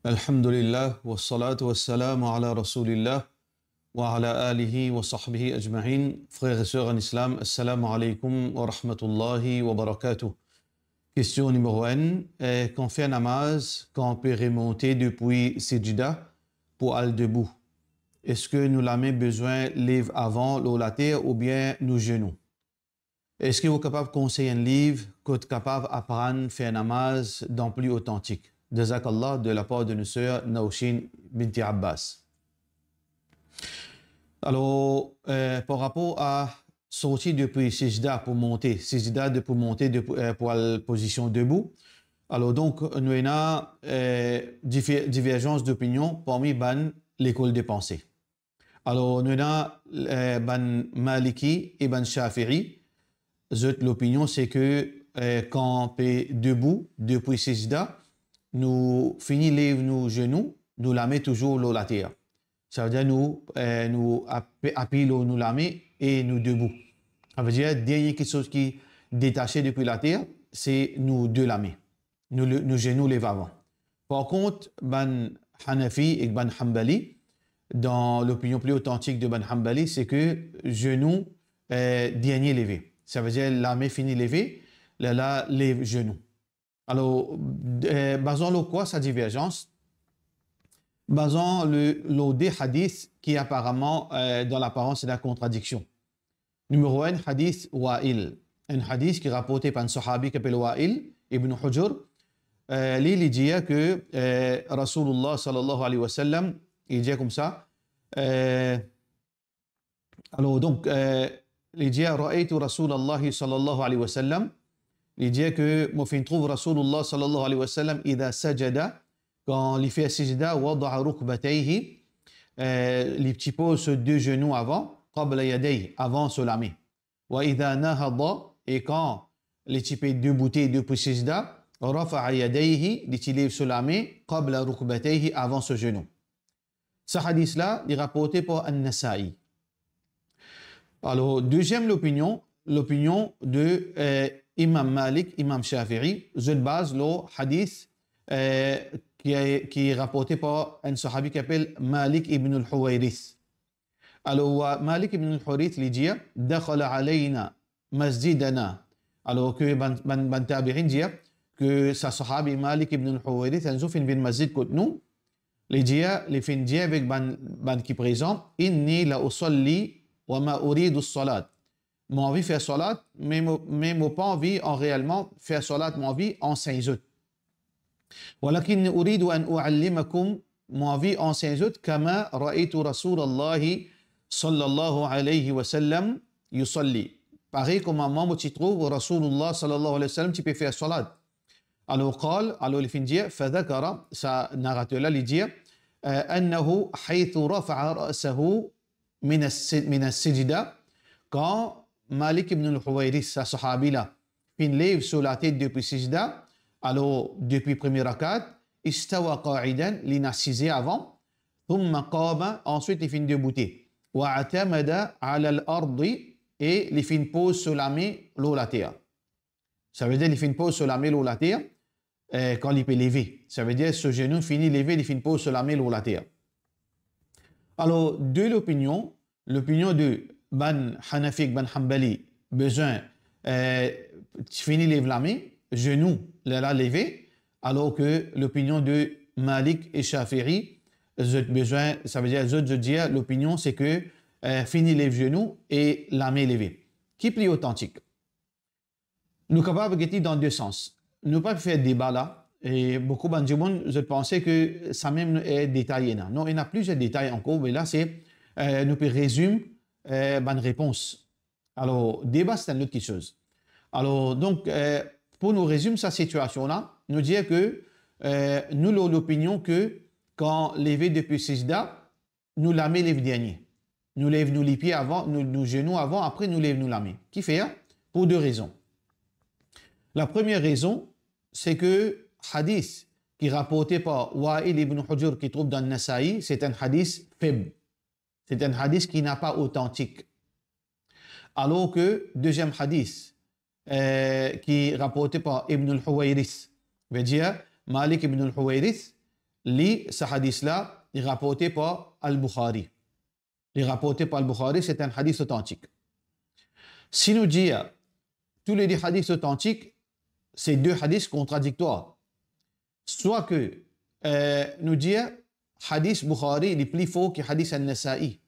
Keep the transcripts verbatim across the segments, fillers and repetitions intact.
Alhamdulillah, wassalatu wassalamu ala rasoulillah, wa ala alihi wa sahbihi ajma'in. Frères et sœurs en islam, assalamu alaikum wa rahmatullahi wa barakatuh. Kestion nimero enn, eh, kan fer namaz, kan pe remonte depi sijda pou al debou, eski nou lame bizin lev avan lor later oubien nou zenou? Eski ou kapav konsey enn liv kot kapav aprann fer namaz dan pli otantik? Jazakallah, de la part de nos sœurs Naoshin binti Abbas. Alor, eh, par rapor a sorti depi sijda pou monte, sijda de pou monte de, eh, pou al pozision debou. Alor donk, nou ena, eh, difer-, diverzans dopinion parmi bann lekol de panse. Alor, nou ena, eh, bann Maliki e bann Shafi'i, zot lopinion se ke, eh, kan pe debou depi sijda, nou fini lev nou zenou, nou lame touzour lor later. Savedir nou, eh, nou ap-, apiy lor nou lame e nou debou. Savedir dernie kiksoz ki detase depi later, se nou de lame. Nou le-, nou zenou lev avan. Par kont, bann Hanafi ek bann Hanbali, dan lopinion pli otantik de bann Hanbali, se ke zenou, eh, dernie leve. Savedir lame fini leve, lerla lev zenou. Alor, eh, bazan lor kwa sa diverzans? Bazan le, lor de hadis ki aparaman, eh, dan laparans, ena kontradiksion. Nimero enn, hadis Wa'il. Enn hadis ki raporte par enn sahabi ki apel Wa'il ibn Hujr. Eh, li, li dir ke, eh, Rasoulillah sallallahu alayhi wa sallam, li dir koumsa, eh, alor, donk, eh, li dir, "Ra'aytu Rasulallahi sallallahu alayhi wa sallam." Li dir ke mo finn trouv Rasoulillah sallallahu alayhi wa sallam, "Idha sajada", kan li fer sijda, "wada'a rukbatayhi", eh, li ti poz so de zenou avan, "qabla yadayhi", avan so lame. "Wa idha nahada", e kan li ti pe deboute depi sijda, "rafa'a yadayhi", li ti lev so lame, "qabla rukbatayhi", avan so zenou. Sa hadis la, li raporte par An-Nasa'i. Alor, deziem lopinion, lopinion de, eh, Imam Malik, Imam Shafi'i, zot baz lor hadis, eh, ki, ki raporte par enn sahabi ki apel Malik ibn al-Huwayrith. Alor, Malik ibn al-Huwayrith, li dir, "Dakhala alayna masjidana." Alor ke bann, bann, bann tabi'in dir ke sa sahabi Malik ibn al-Huwayrith, enn zour finn vinn masjid kot nou, li dir, li finn dir avek bann, bann ki prezan, "Inni la usalli wa ma uridu salat." Mo anvi fer salat, me mo, me mo pa anvi an reelman fer salat, mo anvi ansegn zot. "Walakin uridu an uallimakum", mo anvi ansegn zot, "kama ra'aytu Rasulallahi sallallahu alayhi wa sallam yusalli." Parey kouma mwa mo ti trouv Rasoulillah sallallahu alayhi wa sallam ti pe fer salat. Alor qal, alor li finn dir, fadhakara, sa narater la, li dir, eh, annahu haythu rafa'a ra'sahu min as-, min as-sijda, kan Malik ibn al-Huwayrith, sa sahabi la, finn lev so latet depi sijda, alor depi premie rakat, istawa qa'idan, linn asize avan, thumma qama, answit li finn deboute, wa i'tamada ala al-ardi, e li finn poz so lame lor later. Savedir li finn poz so lame lor later, eh, kan li pe leve. Savedir so zenou fini leve, li finn poz so lame lor later. Alor, de lopinion, lopinion de bann Hanafi ek bann Hanbali, bizin, eh, fini lev lame, zenou, lerla leve, alor ke lopinion de Malik e Shafi'i, zot bizin, savedir zot, zot dir, lopinion se ke, eh, fini lev zenou e lame leve. Ki pli otantik? Nou kapav get li dan de sans. Nou pa fer deba la, e boukou bann dimoun, zot panse ke samem, eh, detay ena. Non, ena plizier detay ankor, me la se, eh, nou pe rezim, eh, bann repons. Alor, deba se enn lot kiksoz. Alor, donk, eh, pou nou rezim sa sitiasion la, nou dir ke, eh, nou lor lopinion ke kan leve depi sijda, nou lame lev dernie. Nou lev nou lipie avan, nou, nou zenou avan, apre nou lev nou lame. Kifer? Pou de rezon. Lapremie rezon, se ke hadis ki raporte par Wa'il ibn Hujr ki trouv dan Nasa'i, se enn hadis feb. Se enn hadis ki napa otantik. Alor ke deziem hadis, eh, ki raporte par Ibn al-Huwayrith, vedir Malik ibn al-Huwayrith, li, sa hadis la, li raporte par Al-Bukhari. Li raporte par Al-Bukhari, c'est un hadith authentique. Si nou dir, tou le de hadis otantik, se de hadis kontradiktoir. Swa ke, eh, nou dir, hadis Bukhari, li pli for ki hadis An-Nasa'i.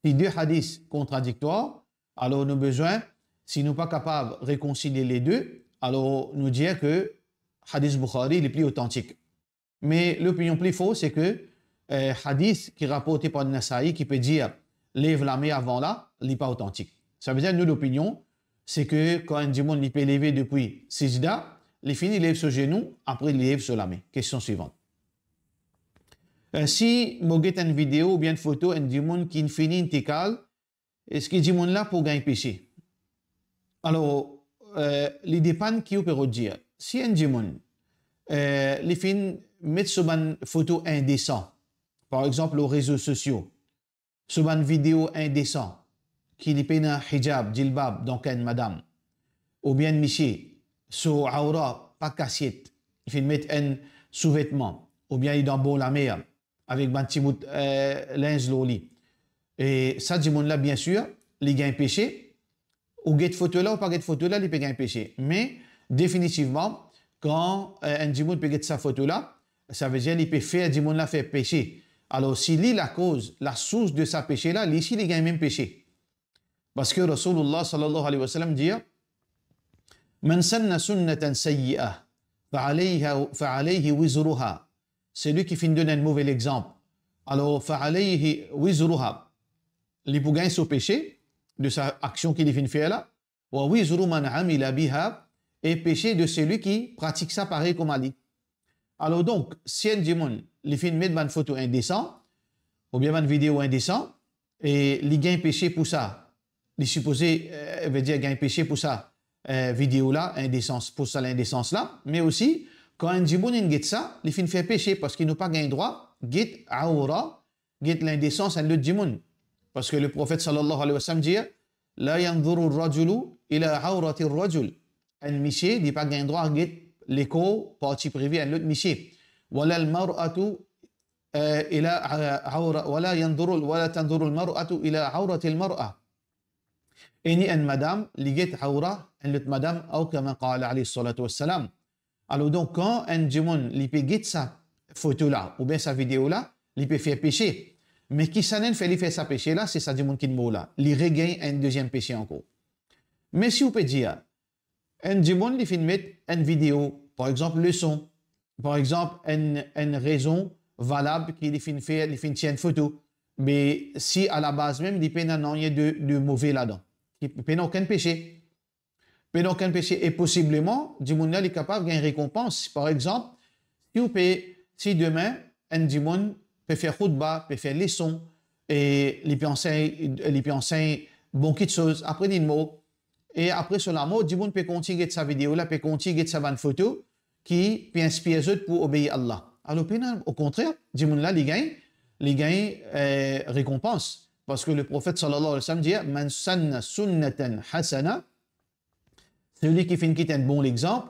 Si de hadis kontradiktoir, alor nou bizin, si nou pa kapav rekonsilie le de, alor nou dir ke hadis Bukhari, li pli otantik. Me lopinion pli for, se ke, eh, hadis ki raporte par Nasa'i, ki pe dir, "Lev lame avan la", li pa otantik. Sa ve dir, nou lopinion, se ke kan enn dimoun li pe leve depi sijda, li fini lev so zenou, apre li lev so lame. Kestion swivan. Eh, si mo get enn video oubien enn foto enn dimoun ki fini intikal, eski dimoun la pou gagn pese? Alor, eh, li depann ki ou pe rod dir. Si enn dimoun, eh, li finn met so bann foto indesan, par exanp, lor rezo sosio, so bann video indesan, ki li pena hijab, jilbab, donk enn madam, oubien enn misie, so aura pa kasiet, li finn met enn souvetman, oubien li dan bor lamer, avek bann ti bout, eh, linz lor li. E sa dimoun la, biensir, li gagn pese. Ou get foto la, ou pa get foto la, li pe gagn pese. Me, definitivman, kan, eh, enn dimoun pe get sa foto la, sa ve dir li pe fer dimoun la fer pese. Alor, si li lakoz, lasours de sa pese la, li si li gagn mem pese. Parski Rasoulullah sallallahu alayhi wa sallam dir, "Man sanna sunnatan sayyi'ah, fa alayha, fa alayhi wizruha." Selwi ki finn donn enn move lexanp, alor, fa alayhi wizruha, li pou gagn so pese de sa aksion ki li finn fer la, wa wizru man amila biha, e pese de selwi ki pratik sa parey kouma li. Alor donk, si enn dimoun, li finn met bann foto indesan, oubien bann video indesan, e li gagn pese pou sa, li sipoze, eh, ve dir gagn pese pou sa, eh, video la, indesans, pou sa lindesans la, me osi, kan enn dimoun inn get sa, li finn fer pese, parski nou pa gagn drwa get aura, get lindesans enn lot dimoun. Parski le Profet sallallahu alayhi wa sallam dir, "La yanzuru rajulu ila awrati rajul." Enn misie, li pa gagn drwa get lekor, parti prive enn lot misie. "Wala al-mar'atu, eh, ila, eh, awra, wala yanzuru, wala tanzuru al-mar'atu ila awrati al-mar'a." E ni enn madam, li get aura enn lot madam, aw kama qala alayhi salatu wassalam. Alor donk, kan enn dimoun, li pe get sa foto la, oubien sa video la, li pe fer pese. Me kisannla fer li fer sa pese la, se sa dimoun ki mor la. Li regagn enn deziem pese ankor. Me si ou pe dir, enn dimoun, li finn met enn video, par exanp, leson, par exanp, enn, enn rezon valab ki li finn fer, li finn tir enn foto, me si alabaz mem, li pena nanye de, de move ladan, li pena okenn pese, pena okenn pese, e posibleman, dimoun la, li kapav gagn rekonpans. Par exanp, si ou pe, si demin, enn dimoun pe fer khoutba, pe fer leson, e li pe ansegn, li pe ansegn bon kitsoz, apre li mor, e apre so lamor, dimoun pe kontign get sa video la, pe kontign get sa bann foto ki pe inspir zot pou obeir Allah. Alor, pena, okontrer, dimoun la, li gagn, li gagn, eh, rekonpans. Parski le Profet sallallahu alayhi wa sallam dir, "Man sanna sunnatan hasana", selwi ki finn kit enn bon lexanp,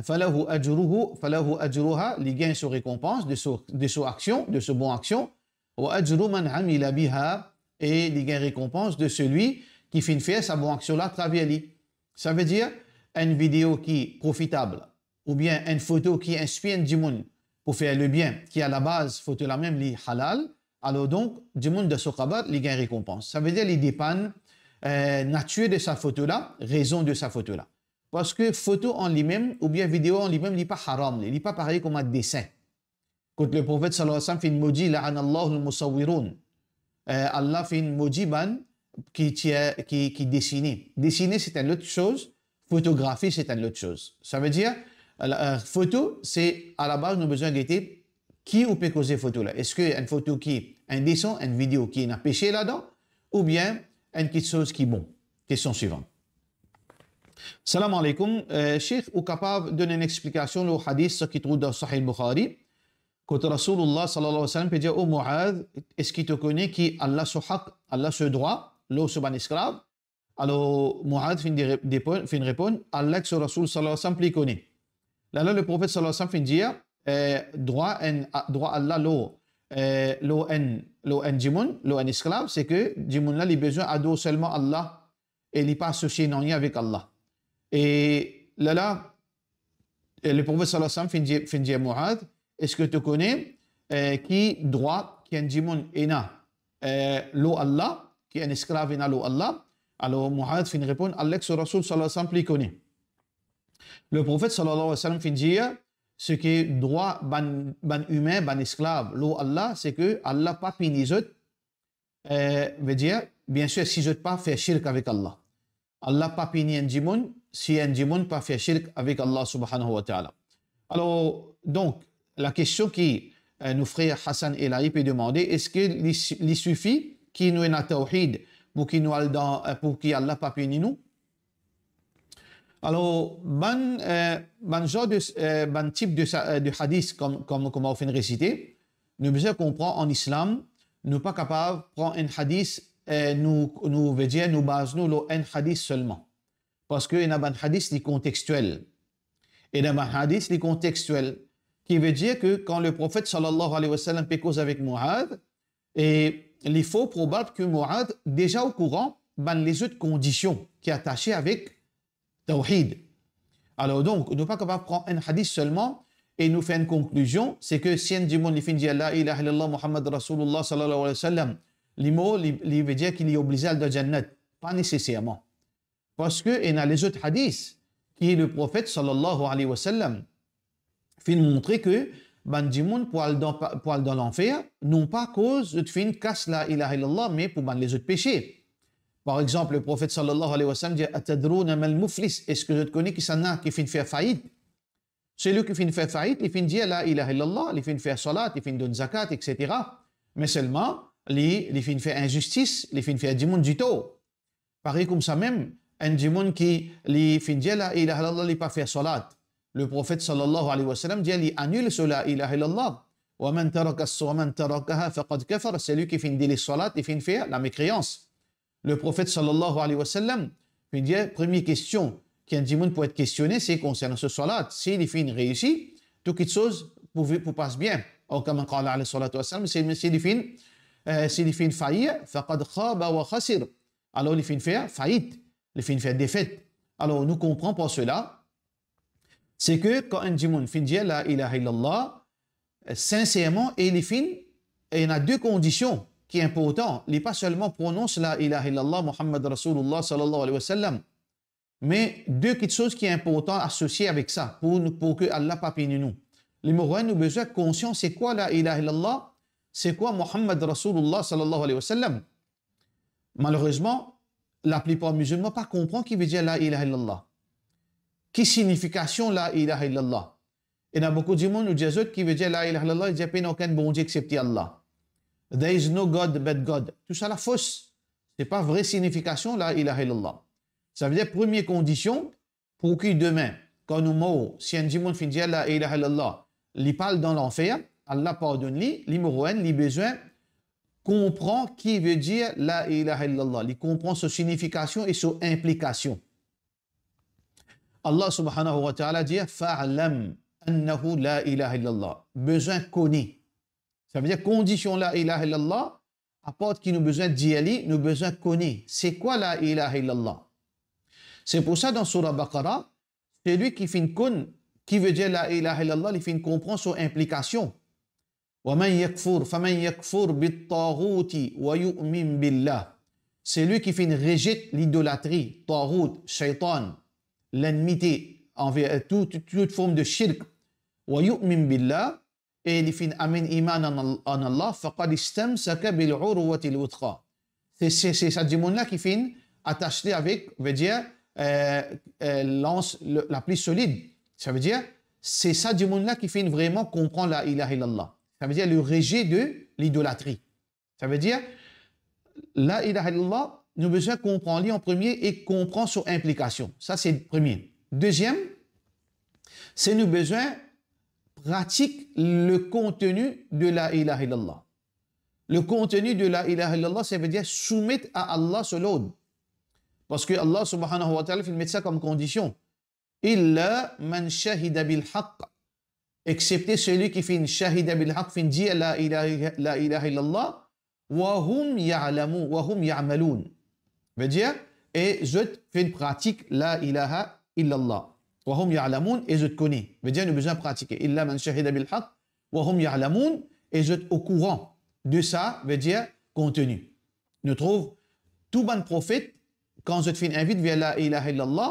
"falahu ajruhu, falahu ajruha", li gagn so rekonpans de so, de so aksion, de so bon aksion, "wa ajru man amila biha", e li gagn rekonpans de selwi ki finn fer sa bon aksion la atraver li. Sa ve dir, enn video ki profitab, oubien enn foto ki inspir enn dimoun pou fer lebien, ki alabaz foto la mem li halal, alor donk, dimoun dan so kabar, li gagn rekonpans. Sa ve dir, li depann, eh, natir de sa foto la, rezon de sa foto la. Parski foto an limem, oubien video an limem, li pa haram, li, li pa parey kouma desin. Kot le Profet sallallahu alayhi wa sallam finn modi, "La'anallahu al-musawwirin." Eh, Allah finn modi bann ki tir, ki, ki desine. Desine, se enn lot soz, fotografi, se enn lot soz. Sa ve dir, la, eh, foto, se alabaz, nou bizin gete ki ou pe koze foto la. Eski enn foto ki indesan, enn video ki ena pese ladan, oubien enn kitsoz ki bon? Kestion swivan. Salam alaykum. Eh, Sheikh, ou kapav donn enn explikasion lor hadis ki trouv dan Sahih Bukhari, kot Rasoulullah sallallahu alayhi wa sallam pe dir, "O Muadh, eski to kone ki Allah so hak, Allah so drwa lor so bann esklav?" Alor, Muadh finn dire-, depo-, finn reponn, "Allah ek so Rasoul sallallahu alayhi wa sallam pli kone." Lerla le Profet sallallahu alayhi wa sallam finn dir, eh, drwa enn, a, drwa Allah lor, eh, lor enn, lor enn dimoun, lor enn esklav, se ke dimoun la, li bizin ador selman Allah e li pa asosie nanye avek Allah. E lerla, eh, Leprofet sallallahu alayhi wa sallam finn dir, finn dir Muadh, eski to kone, eh, ki drwa ki enn dimoun ena, eh, lor Allah, ki enn esklav ena lor Allah? Alor Muadh finn reponn, Allah ek so Rasoul sallallahu alayhi wa sallam pli kone. Leprofet sallallahu alayhi wa sallam finn dir, seki drwa bann, bann imin, bann esklav lor Allah, se ke Allah pa pini zot, eh, vedir, biensir, si zot pa fer shirk avek Allah. Allah pa pini enn dimoun si enn dimoun pa fer shirk avek Allah subhanahu wa ta'ala. Alor, donk, lakestion ki, eh, nou frer Hassan Elahi pe demande, eski li, li sifi ki nou ena tawhid pou ki nou al dan, eh, pou ki Allah pa pini nou? Alor, bann, eh, bann zar de, eh, bann tip de sa, eh, de hadis, kom, kom, kouma ou finn resite, nou bizin konpran an Islam, nou pa kapav pran enn hadis, eh, nou, nou, vedir, nou baz nou lor enn hadis selman. Parski ena bann hadis li kontextiel. Ena bann hadis li kontextiel, ki vedir ke kan Leprofet sallallahu alayhi wa sallam pe koz avek Muadh, e li for probab ke Muadh deza okouran bann lezot kondision ki atase avek tawhid. Alor donk, nou pa kapav pran enn hadis selman e nou fer enn konklizion, se ke si enn dimoun li finn dir la ilaha illallah Muhammad Rasulullah sallallahu alayhi wa sallam, li mor, li, li vedir ki li oblize al dan Jannat. Pa neseserman. Parski ena lezot hadis ki Leprofet sallallahu alayhi wa sallam finn montre ke bann dimoun pou al dan, pou al dan lanfer, non pa akoz zot finn kas la ilaha illallah, me pou bann lezot pese. Par exanp, Leprofet sallallahu alayhi wa sallam dir, "Atadrouna mal muflis?" Eski zot kone kisannla ki finn fer fait? Seli ki finn fer fait, li finn dir la ilaha illallah, li finn fer salat, li finn donn zakat, et cetera. Me selman, li, li finn fer inzistis, li finn fer dimoun ditor. Parey koumsa mem, enn dimoun ki li finn dir la ilaha illallah, li pa fer salat. Leprofet sallallahu alayhi wa sallam dir li anil so la ilaha illallah. Wa man taraka, wa man tarakaha faqad kafar. Seli ki finn deles salat, li finn fer lamekreans. Leprofet sallallahu alayhi wa sallam finn dir, premie kestion ki enn dimoun pou et kestione, se konsernan so salat. Si li finn reisi, tou kiksoz pou vi-, pou pas bien. Aw kama qala alayhi salatu wa salam, si, si li finn, eh, si li finn fail, faqad khaba wa khasir. Alor li finn fer fait, li finn fer defet. Alor nou konpran par sela, se ke kan enn dimoun finn dir la ilaha illallah, eh, sinserman, e li finn, e ena de kondision ki inportan, li pa selman pronons la ilaha illallah Muhammad Rasulullah sallallahu alayhi wa sallam, me de kiksoz ki inportan asosie avek sa, pou nou, pou ke Allah pa pini nou. Nimero enn, nou bizin konsian se kwa la ilaha illallah, se kwa Muhammad Rasulullah sallallahu alayhi wa sallam. Malerezman, laplipar mizilman pa konpran ki vedir la ilaha illallah. Ki signifikasion la ilaha illallah? Ena boukou dimoun, ou dir zot ki vedir la ilaha illallah, li dir pena okenn Bondie exepte Allah. There is no God but God. Tousala fos. Se pa vre signifikasion la ilaha illallah. Savedir premie kondision, pou ki demin, kan nou mor, si enn dimoun finn dir la ilaha illallah, li pa al dan lanfer, Allah pardonn li, nimero enn, li bizin konpran ki vedir la ilaha illallah, li konpran so signifikasion e so inplikasion. Allah subhanahu wa ta'ala dir, "Fa'lam annahu la ilaha illallah." Bizin kone. Savedir kondision la ilaha illallah, apar ki nou bizin dir li, nou bizin kone se kwa la ilaha illallah. Se pou sa dan Soura Baqara, seli ki finn konn ki vedir la ilaha illallah, li finn konpran so inplikasion. Wa man yakfur, faman yakfur bit-taghouti wa yu'min billah. Seli ki finn rezet lidolatri, taghut, shaytan, lennmite anver, eh, tou, tou, tout form de shirk, wa yu'min billah, e li finn amenn iman an, an Allah, faqad istamsaka bil urwatil wuthqa. Se, se, se sa dimoun la ki finn atas li avek, vedir, eh, eh, lans le, lapli solid. Savedir, se sa dimoun la ki finn vreman konpran la ilaha illallah. Savedir le rejet de l'idolatrie. Savedir, la ilaha illallah, nou bizin konpran li an premie e konpran so inplikasion. Sa se premie. Deziem, se nou bizin pratik le konteni de la ilaha illallah. Le konteni de la ilaha illallah, savedir soumet a Allah so lord. Parski Allah subhanahu wa ta'ala finn met sa kom kondision. Illa man shahida bil haqq. excepté celui ki finn shahida bil haq, finn dir la ilaha, la ilaha illallah, wa hum ya'lamun, wa hum ya'malun. Vedir, e zot finn pratik la ilaha illallah. Wa hum ya'lamun, e zot kone. Vedir, nou bizin pratike. Illa man shahida bil haq, wa hum ya'lamun, e zot okouran de sa, vedir, konteni. Nou trouv tou bann profet, kan zot finn invit ver la ilaha illallah,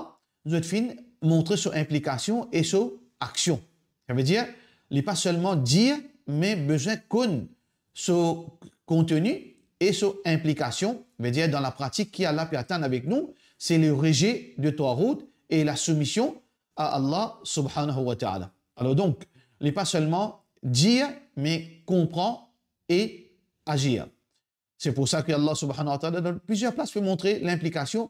zot finn montre so inplikasion e so aksion. Savedir, li pa selman dir, me bizin konn so konteni e so inplikasion, vedir dan lapratik ki Allah pe atann avek nou, se le rejet de twaghut e la soumision a Allah subhanahu wa ta'ala. Alor donk, li pa selman dir, me konpran e azir. Se pou sa ki Allah subhanahu wa ta'ala, dan plizier plas, pe montre linplikasion.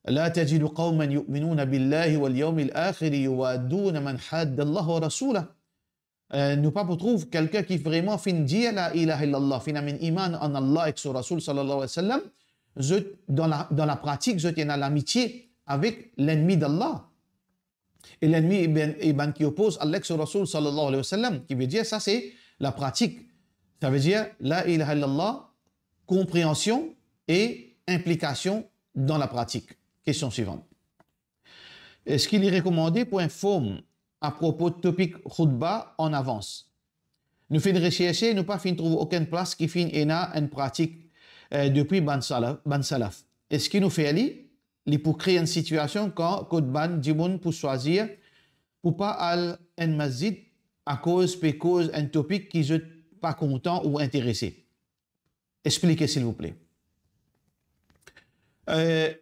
La tajidu qawman yu'minuna billahi wal yawmil akhiri yuwadduna man hadda Allah wa rasulah. Eh, nou pa pou trouv kelkenn ki vreman finn dir la ilaha illallah, finn amenn iman an Allah ek so Rasoul sallallahu alayhi wa sallam, zot, dan la, dan lapratik, zot ena lamitie avek lennmi d'Allah. E lennmi e bann, e bann ki opoz Allah ek so Rasoul sallallahu alayhi wa sallam, ki vedir sa se lapratik. Savedir la ilaha illallah, konpreansion e inplikasion dan lapratik. Kestion swivan. Eski li rekomande pou inform apropo topik khoutba an avans? Nou finn reserse, nou pa finn trouv okenn plas ki finn ena enn pratik, eh, depi bann salaf, bann salaf. Eski nou fer li? Li pou kre enn sitiasion kan, kot bann dimoun pou swazir pou pa al enn masjid akoz pe koz enn topik ki zot pa kontan ou interese. Explike, silvouple. Eh,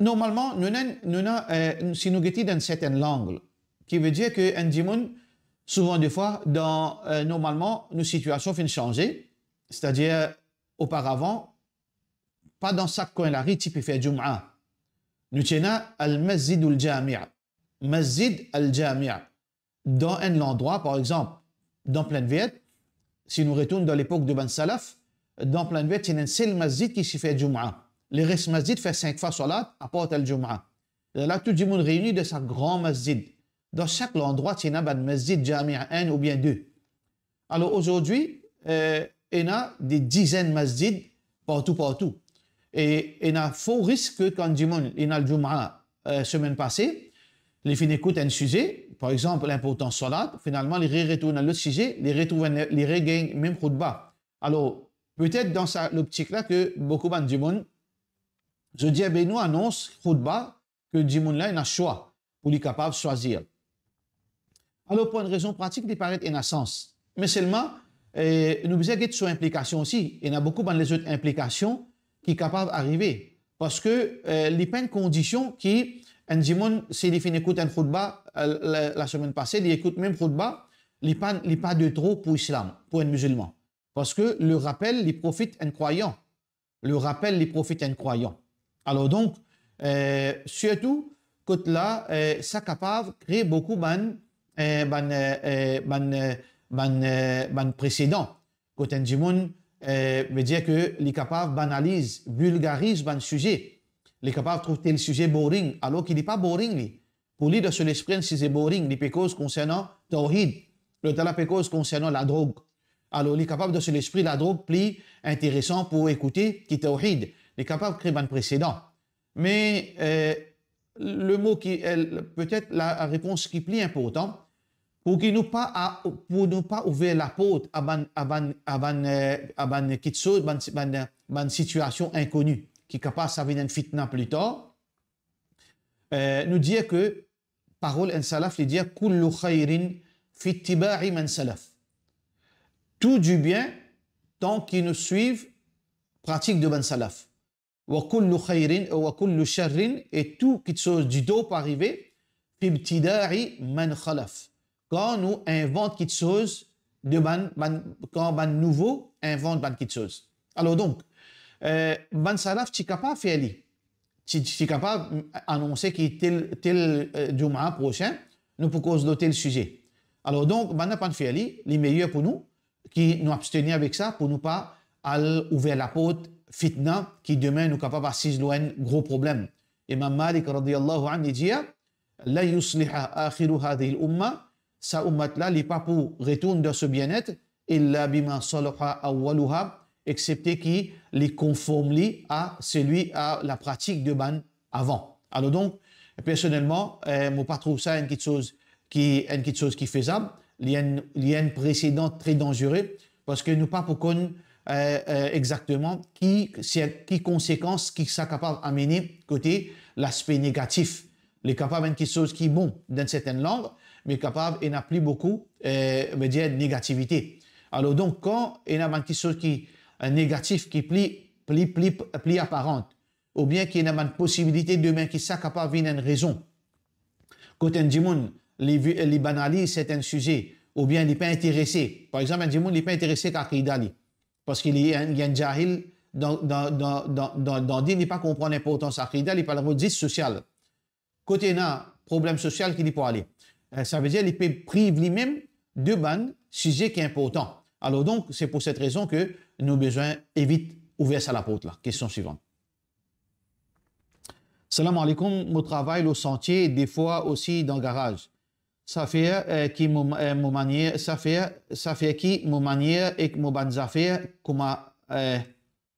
normalman, nou ena, nou ena, eh, si nou gete dan enn sertenn lang, ki vedir ke enn dimoun, souvan defwa, dan, eh, normalman, nou sitiasion finn sanze, setadir, oparavan, pa dan sak kwin lari ti pe fer Jumaa. Nou ti ena al-Masjidul Jami'. Masjid al-Jami'. Dan enn landrwa, par exanp, dan Plaine Verte, si nou retourn dan lepok de bann salaf, dan Plaine Verte, ti ena enn sel masjid ki ti fer Jumaa. Leres masjid fer sink fwa salat, apar al Jumaa. E la, tou dimoun reini dan sa gran masjid. Dan sak landrwa, ti ena bann masjid Jami' enn oubien de. Alor, azordi, eh, ena de dizenn masjid partou, partou. E ena for risk ke kan dimoun inn al Jumaa, eh, semenn pase, li finn ekout enn size, par exanp, linportans salat, finalman, li re-retourn dan lot size, li retrouv enn, li regagn mem khoutba. Alor, petet dan sa loptik la ke boukou bann dimoun, zot dir, be nou anons khoutba, ke dimoun la ena swa pou li kapav swazir. Alor, pou enn rezon pratik, li paret ena sans. Me selman, eh, nou bizin get so inplikasion osi. Ena boukou bann lezot inplikasion ki kapav arive. Parski, eh, li pa enn kondision ki enn dimoun, si li finn ekout enn khoutba, eh, la, lasemenn pase, li ekout mem khoutba, li pa, li pa de tro pou islam, pou enn mizilman. Parski le rapel, li profit enn krwayan. Le rapel, li profit enn krwayan. Alor donk, eh, sirtou, kot la, eh, sa kapav kre boukou bann, eh, bann, eh, eh, bann, eh, bann, eh, bann presedan. Kot enn dimoun, eh, vedir ke li kapav banaliz, vilgariz bann size. Li kapav trouv tel size boring, alor ki li pa boring li. Pou li, dan so lespri, enn size boring, li pe koz konsernan tawhid. Lotala pe koz konsernan ladrog. Alor, li kapav, dan so lespri, ladrog pli interesan pou ekoute ki tawhid. Li kapav kre bann presedan. Me, eh, le mo ki, eh, petet la repons ki pli inportan, pou ki nou pa a-, pou nou pa ouver laport a bann, a bann, a bann, eh, a bann kitsoz, bann, bann, bann sitiasion inkoni, ki kapav sa vinn enn fitna pli tar, eh, nou dir ke parol enn salaf, li dir, "Kullu khayrin fi ittiba'i man salaf." Tout dibien, tan ki nou swiv pratik de bann salaf. "Wa kullu khayrin, wa kullu sharrin", e tou kitsoz ditor pou arive, "fi ibtida'i man khalaf." Kan nou invant kitsoz de bann, bann, kan bann nouvo invant bann kitsoz. Alor donk, eh, bann salaf ti kapav fer li. Ti, ti kapav anonse ki tel, tel, eh, Jumaa prosin, nou pou koz lor tel size. Alor donk, bann la pa'nn fer li, li meyer pou nou ki nou abstenir avek sa, pou nou pa al ouver laport fitna, ki demin nou kapav asiz lor enn gro problem. Imam Malik radiyallahu anhu, li dir, "Lan yusliha akhiru hadhihi al-umma, sa oumat la, li pa pou retourn dan so bienet, illa bima salaha awwaluha, exsepte ki li konform li a selwi, a lapratik de bann avan. Alor donk, personelman, eh, mo pa trouv sa enn kiksoz ki, enn kiksoz ki fezab, li enn, li enn presedan tre danzere, parski nou pa pou konn, eh, eh, exakteman ki, se, ki konsekans ki sa kapav amene kote laspe negatif. Li kapav enn kiksoz ki bon dan sertenn lang, me kapav ena pli boukou, eh, vedir negativite. Alor donk, kan ena bann kiksoz ki, eh, negatif, ki pli, pli, pli, pli aparan, oubien ki ena bann posibilite demin ki sa kapav vinn enn rezon, kot enn dimoun, li vi-, li banaliz sertenn size, oubien li pa interese. Par exanp, enn dimoun, li pa interese ak akida li, parski li enn, li enn jahil dan, dan, dan, dan, dan, dan din, li pa konpran linportans akida, li pa rod zis sosial. Kot ena problem sosial ki li pou ale. Eh, savedir li pe priv limem de bann size ki inportan. Alor donk, se pou set rezon ke nou bizin evit ouver sa laport la. Kestion swivan. Salam aleykoum, mo travay lor santie, defwa osi dan garaz. Sa fer, eh, ki mo, eh, mo manier, sa fer, sa fer ki mo manier ek mo bann zafer kouma, eh,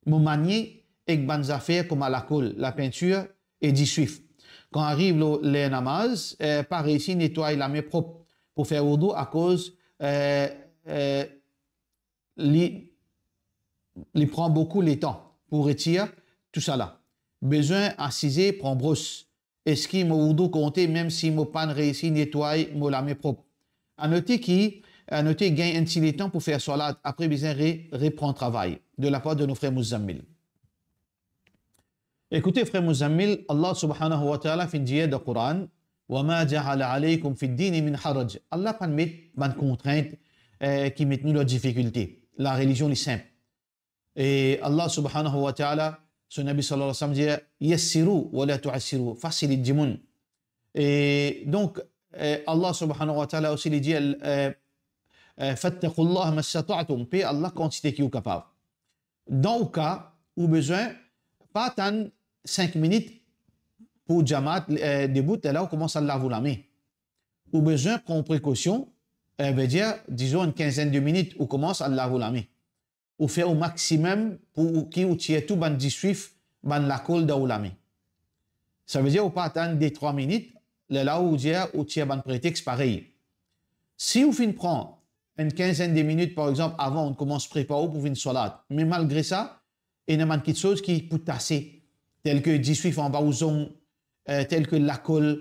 mo manie ek bann zafer kouma lakol, lapintir e diswif. Kan ariv lor ler namaz, eh, pa reisi netway lame prop pou fer woudou akoz, eh, eh, li, li pran boukou letan pou retir tousala. Bizin asize, pran bros. Eski mo woudou konte mem si mo pann reisi netway mo lame prop? Anote ki, anote gagn enn ti letan pou fer swalat, apre bizin re-, repran travay. De lapar de nou frer Muzzammil. Ekoute, frer Muzzammil, Allah subhanahu wa ta'ala finn dir dan Koran, "Wa ma ja'ala alaykum fid dini min haraj." Allah pann met bann kontrint, eh, ki met nou dan difikilte. Larelizion li sinp. E Allah subhanahu wa ta'ala, so Nabi sallallahu alayhi wa sallam dir, "Yassiru wa la tu'assiru." Fasilit dimoun. E donk, eh, Allah subhanahu wa ta'ala osi li dir, eh, eh, "Fattaqullaha mastata'tum." Pe Allah kantite ki ou kapav. Dan ou ka, ou bizin pa atann sink minit pou jamaat, eh, debout, lerla ou koumans al lav ou lame. Ou bizin pran prekosion, eh, vedir, dizon enn kinzenn de minit, ou koumans al lav ou lame. Ou fer ou maximem pou ou, ki ou tir tou bann diswif, bann lakol dan ou lame. Savedir ou pa atann de trwa minit, lerla ou dir ou tir bann pretex parey. Si ou finn pran enn kinzenn de minit, par exanp, avan ou koumans prepar ou pou vinn swalat, me malgre sa, ena bann kiksoz ki pou tase, tel ke diswif anba ou zong, eh, tel ke lakol,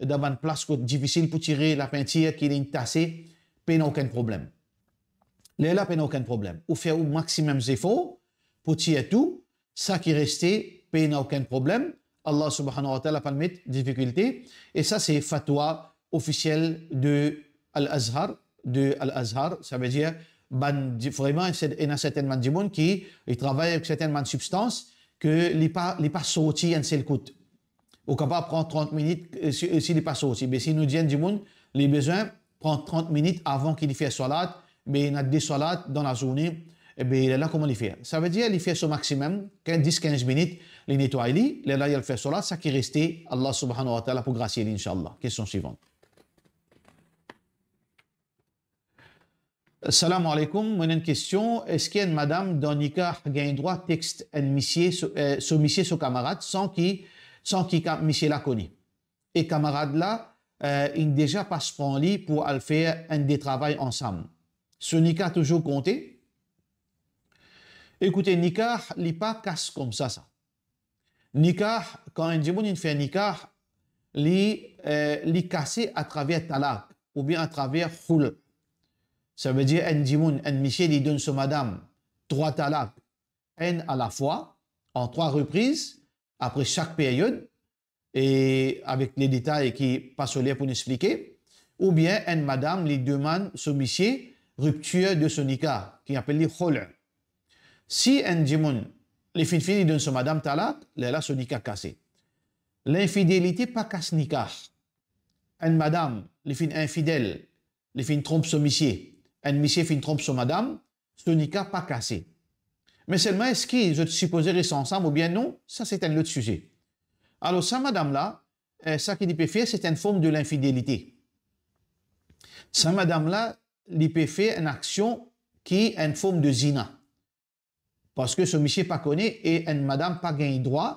dan bann plas kot difisil pou tire lapintir ki linn tase, pena okenn problem. Lerla pena okenn problem. Ou fer ou maximem zefor pou tir tou, sa ki reste, pena okenn problem. Allah subhanahu wa ta'ala pann met difikilte. E sa se fatwa ofisiel de Al-Azhar, de Al-Azhar, savedir bann di-, vreman, se, ena sertenn bann dimoun ki, li travay avek sertenn bann sibstans ke li pa, li pa sorti enn sel kout. Ou kapav pran trant minit, eh, si, si li pa sorti. Me si nou dir enn dimoun, li bizin pran trant minit avan ki li fer swalat, me ena de swalat dan lazourne, ebe, lerla kouma li fer? Savedir li fer so maximem, kinz, dis, kinz minit, li netway li, lerla li al fer swalat, sa ki reste, Allah subhanahu wa ta'ala pou grasie li, inshallah. Kestion swivan. Salam aleykoum, mo ena enn kestion, eski enn madam dan nikah gagn drwa text enn misie so, eh, so misie so kamarad san ki, san ki ka-, misie la kone? E kamarad la, eh, inn deza pas pran li pou al fer enn de travay ansam. So nikah touzour konte? Ekoute, nikah, li pa kas koumsa sa. Nikah, kan enn dimoun inn fer nikah, li, eh, li kase atraver talak oubien atraver khul. Savedir enn dimoun, enn misie, li donn so madam trwa talak, enn alafwa, an trwa repriz, apre sak peryod, e avek le detay ki pa so ler pou nou explike, oubien enn madam, li demann so misie riptir de so nikah, ki apel li khul. Si enn dimoun, li finn fini donn so madam talak, lerla so nikah kase. Linfidelite pa kas nikah. Enn madam, li finn infidel, li finn tronp so misie, enn misie finn tronp so madam, so nikah pa kase. Me selman, eski zot sipoze res ansam oubien non, sa se enn lot size. Alor, sa madam la, eh, sa ki li pe fer, se enn form de linfidelite. Sa madam la, li pe fer enn aksion ki enn form de zina. Parski so misie pa kone e enn madam pa gagn drwa,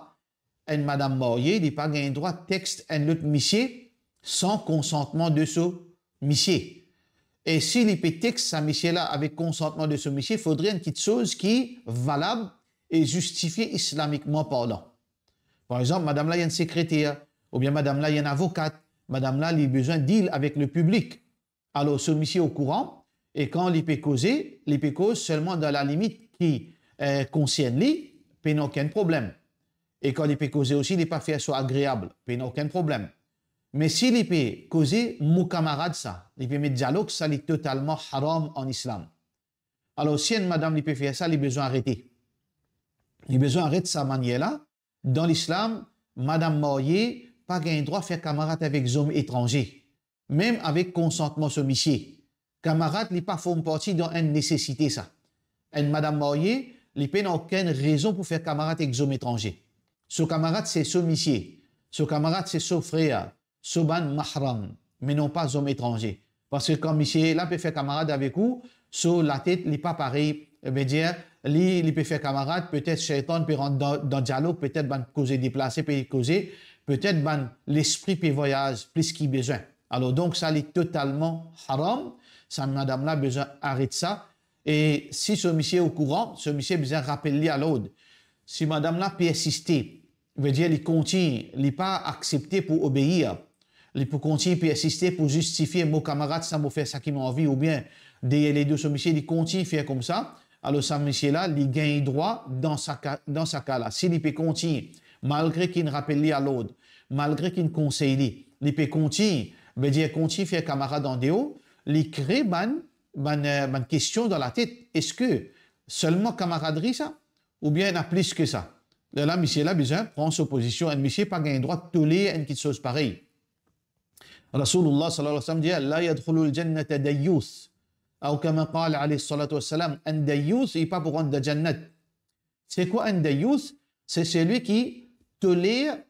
enn madam marye, li pa gagn drwa text enn lot misie san konsantman de so misie. E si li pe text sa misie la avek konsantman de so misie, fodre enn kitsoz ki valab e zistifie islamikman parlan. Par exanp, madam la li enn sekreter, oubien madam la li enn avokat, madam la li bizin deal avek le piblik. Alor, so misie okouran, e kan li pe koze, li pe koz selman dan lalimit ki, eh, konsern li, pena okenn problem. E kan li pe koze osi, li pa fer so agreab, pena okenn problem. Me si li pe koze mo kamarad sa, li pe met dialog, sa li totalman haram an islam. Alor, si enn madam li pe fer sa, li bizin arete. Li bizin aret sa manier la. Dan lislam, madam marye pa gagn drwa fer kamarad avek zom etranze, mem avek konsantman so misie. Kamarad li pa form parti dan enn nesesite sa. Enn madam marye, li pena okenn rezon pou fer kamarad ek zom etranze. So kamarad se so misie, so kamarad se so frer, so bann mahram, me non pa zom etranze. Parski kan misie la pe fer kamarad avek ou, so latet li pa parey, vedir, li, li pe fer kamarad, petet seytan pe rant dan, dan dialog, petet bann koze deplase pe koze, petet bann lespri pe vwayaz plis ki bizin. Alor, donk, sa li totalman haram, sa madam la bizin aret sa. E si so misie okouran, so misie bizin rapel li a lord. Si madam la persiste, vedir li kontign, li pa aksepte pou obeir, li pou kontign persiste pou zistifie, mo kamarad sa mo fer sa ki mo anvi, oubien deryer ledo so misie, li kontign fer koumsa, alor sa misie la, li gagn drwa dan sa ka, dan sa ka la. Si li pe kontign, malgre ki'nn rapel li a lord, malgre ki'nn konsey li, li pe kontign, vedir kontign fer kamarad andeor, li kre bann, bann, eh, bann kestion dan latet. Eski selman kamaradri sa? Oubien ena plis ki sa? Lerla misie la bizin pran so pozision, enn misie pa gagn drwa toler enn kitsoz parey. Rasoulullah sallallahu alayhi wa sallam dir, "La yadkhulul jannata dayyuth." Aw kama qala alayhi salatu wassalam, enn dayyuth, li pa pou rant dan jannat. Se kwa enn dayyuth? Se selwi ki toler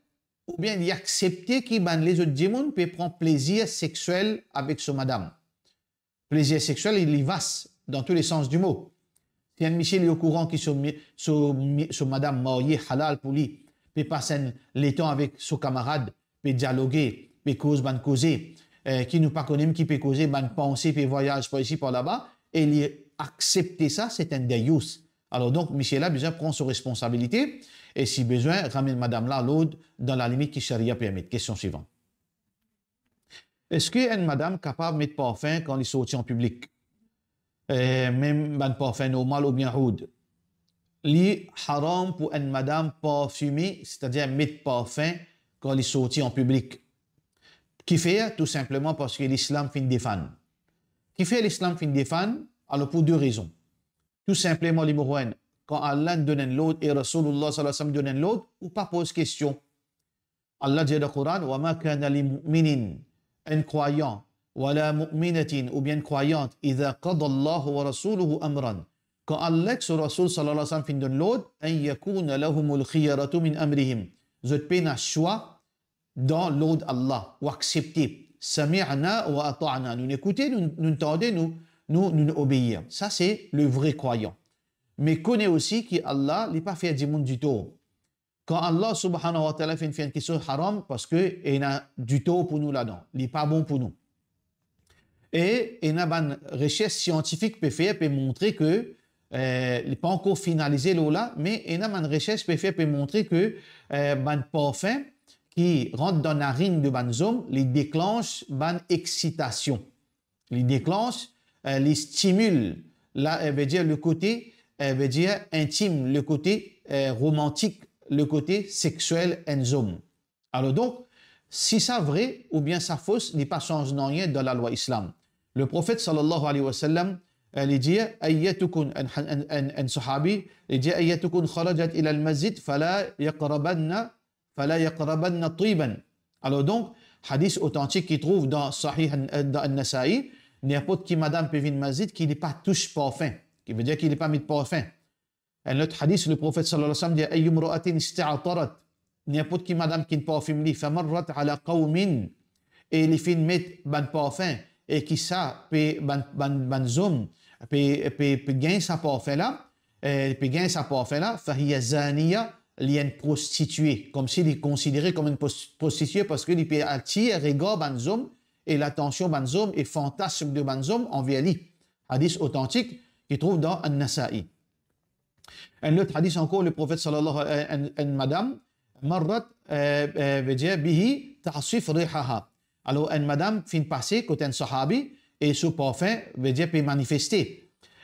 oubien li aksepte ki bann lezot dimoun pe pran plezir sexiel avek so madam. Plezir sexiel, li, li vas dan tou le sans di mo. Si enn misie li okouran ki so mi-, so mi-, so madam marye halal pou li, pe pas enn letan avek so kamarad, pe dialoge, pe koz bann koze, eh, ki nou pa kone mem ki pe koze, bann panse pe vwayaz par isi, par laba, e li aksepte sa, se enn dayyuth. Alor donk, misie la bizin pran so responsabilite, e si bizin, ramenn madam la a lord dan lalimit ki sharia permet. Kestion swivan. Eski enn madam kapav met parfin kan li sorti an piblik? Eh, mem bann parfin normal oubien oud? Li haram pou enn madam parfime, setadir met parfin kan li sorti an piblik. Kifer? Tou sinpleman parski lislam finn defann. Kifer lislam finn defann? Alor pou de rezon. Tou sinpleman, limero enn, kan Allah donn enn lord e Rasoulullah sallallahu alayhi wa sallam donn enn lord, ou pa poz kestion. Allah dir dan Koran, "Wa ma kana li mu'minin", enn krwayan, "wala mu'minatin", oubien enn krwayant, "idha qada Allahu wa rasuluhu amran", kan Allah ek so Rasoul sallallahu alayhi wa sallam finn donn lord, "an yakuna lahumul khiyaratu min amrihim", zot pena swa dan lord Allah, ou aksepte, "sami'na wa ata'na", nou ekoute, nou, nou tande, nou, nou, nou obeir. Sa se le vre krwayan. Me kone osi ki Allah, li pa fer dimoun ditor. Kan Allah subhanahu wa ta'ala finn fer enn kitsoz haram, parski ena ditor pou nou ladan, li pa bon pou nou. E ena bann resers siantifik pe fer, pe montre ke, eh, li pa ankor finalize lor la, me ena bann resers pe fer, pe montre ke, eh, bann parfin ki rant dan narinn de bann zom, li deklanch bann exitasion. Li deklanch, eh, li stimil, la, eh, vedir le kote, eh, vedir intim, le kote, eh, romantik, le kote sexiel enn zom. Alor donk, si sa vre oubien sa fos, li pa sanz nanye dan lalwa islam. Le profet sallallahu alayhi wa sallam, eh, li dir, "Ayyatukum", enn, enn, enn, enn sahabi, li dir, "Ayyatukum kharajat ila al-masjid, fala yaqrabanna, fala yaqrabanna tiban." Alor donk, hadis otantik ki trouv dan Sahih an-, dan An-Nasa'i, ninport ki madam pe vinn masjid ki li pa tous parfin, ki vedir ki li pa met parfin. Enn lot hadis, le profet sallallahu alayhi wa sallam dir, "Ayyumra'atin ista'tarat", ninport ki madam ki parfim li, "famarrat ala qawmin", e li finn met bann parfin, e ki sa pe bann, bann, bann zom pe, pe, pe gagn sa parfin la, eh, pe gagn sa parfin la, fahiya zaniya, li enn prostitie. Koumsi li konsidere kom enn pros-, prostitie parski li pe atir regar bann zom e latansion bann zom e fantasm de bann zom anver li. Hadis otantik ki trouv dan An-Nasa'i. Enn lot hadis ankor, Leprofet sallallahu, eh, enn, enn madam, marrat, eh, eh, vedir bihi ta'sif rihaha. Alor, enn madam finn pase kot enn sahabi e so parfin, vedir, pe manifeste.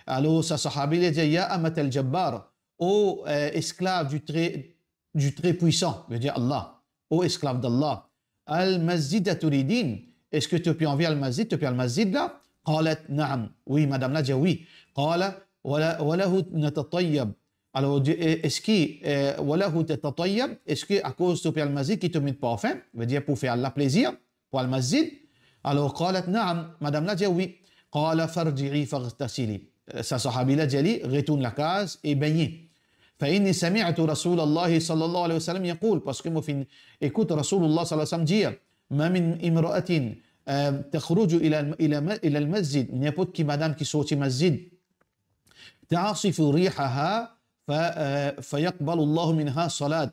Alor, sa sahabi la dir, "Ya amatal Jabbar, o, eh, esklav du Très, du Très-Puissant," vedir Allah, "O esklav d'Allah, al masjida turidin, eski to pe anvi al masjid, to pe al masjid la?" Qalat, "Naam." Wi, madam la dir wi. Qala, "Wala, walahu natatayyab." Alor, di, eh, eski, eh, "Walahu tatatayyab," eski akoz to pe al masjid ki to met parfin, vedir pou fer Allah plezir, pou al masjid? Alor, qalat, "Naam," madam la dir wi. Qala, "Farji'i faghtasili." Eh, sa sahabi la dir li, "Retourn lakaz e begne." "Fa inni sami'tu Rasulallahi sallallahu alayhi wa sallam yaqul," parski mo finn ekout Rasoulullah sallallahu alayhi wa sallam dir, "Ma min imra'atin, eh, takhruju ila, ila, ila al-masjid," ninport ki madam ki sorti masjid, "ta'sifu rihaha, fa, eh, fa yaqbalu Allahu minha salat,"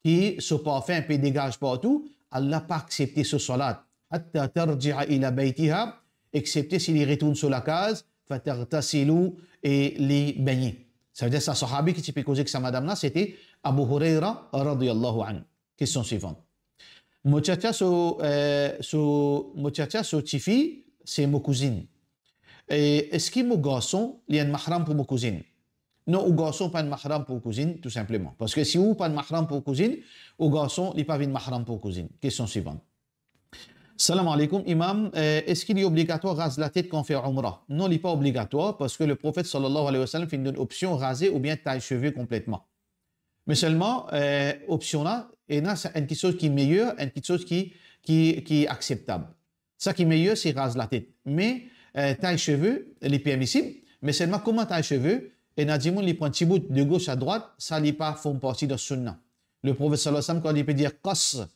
ki so parfin pe degaz partou, Allah pa aksepte so salat, "hatta tarji'a ila baytiha," exsepte si li retourn so lakaz, "fa taghtasilu," e li begne. Savedir sa sahabi ki ti pe koze ek sa madam la, sete Abu Huraira radiyallahu anhu. Kestion swivan. Mo tchatcha so, eh, so, mo tchatcha so tifi, se mo kouzinn. E eski mo garson, li enn mahram pou mo kouzinn? Non, ou garson pa enn mahram pou kouzinn, tou sinpleman. Parski si ou pa enn mahram pou kouzinn, ou garson, li pa vinn mahram pou kouzinn. Kestion swivan. Salam aleykoum, Imam. Eh, eski li obligatwar raz latet kan fer Umra? Non, li pa obligatwar, parski Leprofet sallallahu alayhi wa sallam finn donn opsion raze oubien tay seve konpletman. Me selman, eh, opsion la, ena sa, enn kiksoz ki meyer, enn kiksoz ki, ki, ki akseptab. Sa ki meyer, se raz latet. Me, eh, tay seve, li permisib, me selman kouma tay seve, ena dimoun li pran ti bout de gos a drwat, sa li pa form parti dan sunna. Leprofet sallallahu alayhi wa sallam, kan li pe dir qas,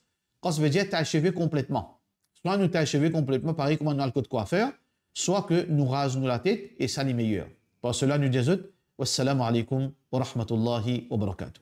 qas vedir tay seve konpletman. Swa nou tay seve konpletman, parey kouma nou al kot kwafer, swa ke nou raz nou latet, e sa li meyer. Par sela, nou dir zot, wassalamu aleykoum wa rahmatullahi wa barakatuh.